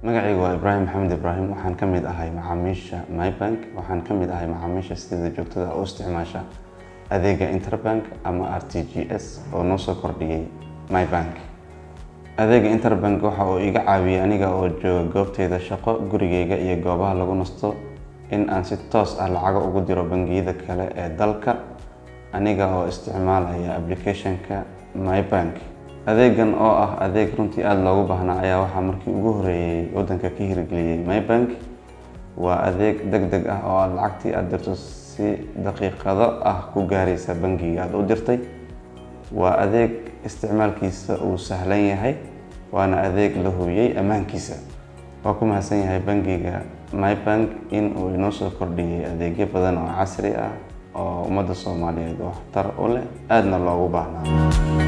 Magacaygu waa Ibraahim Maxamed Ibraahim. Waxaan ka mid ahay macaamiisha MyBank. Waxaan ka mid ahay macaamiisha sida joogtada u isticmaasha adeega Interbank ama RTGS oo noo soo kordhiyey MyBank. Adeega Interbank waxa uu iga caawiyey aniga oo jooga goobteyda shaqo, gurigeyga iyo goobaha lagu nasto in aan si toos ah lacago ugu diro bangiyada kale ee dalka aniga oo isticmaalaya application-ka MyBank. Adeegan oo ah adeeg runtii aada loogu baahnaa ayaa waxaa markii ugu horeeyey waddanka ka hirgeliyey MyBank. Waa adeeg deg deg ah oo aad lacagtii aad dirto si daqiiqado ah ku gaaraysa bangiga aad u dirtay. Waa adeeg isticmaalkiisa uu sahlan yahay, waana adeeg la hubiyey ammaankiisa. Waa ku mahadsan yahay bangiga MyBank in uu inoo soo kordhiyey adeegyo badan oo casri ah oo ummadda Soomaaliyeed waxtar u leh, aadna loogu baahnaa.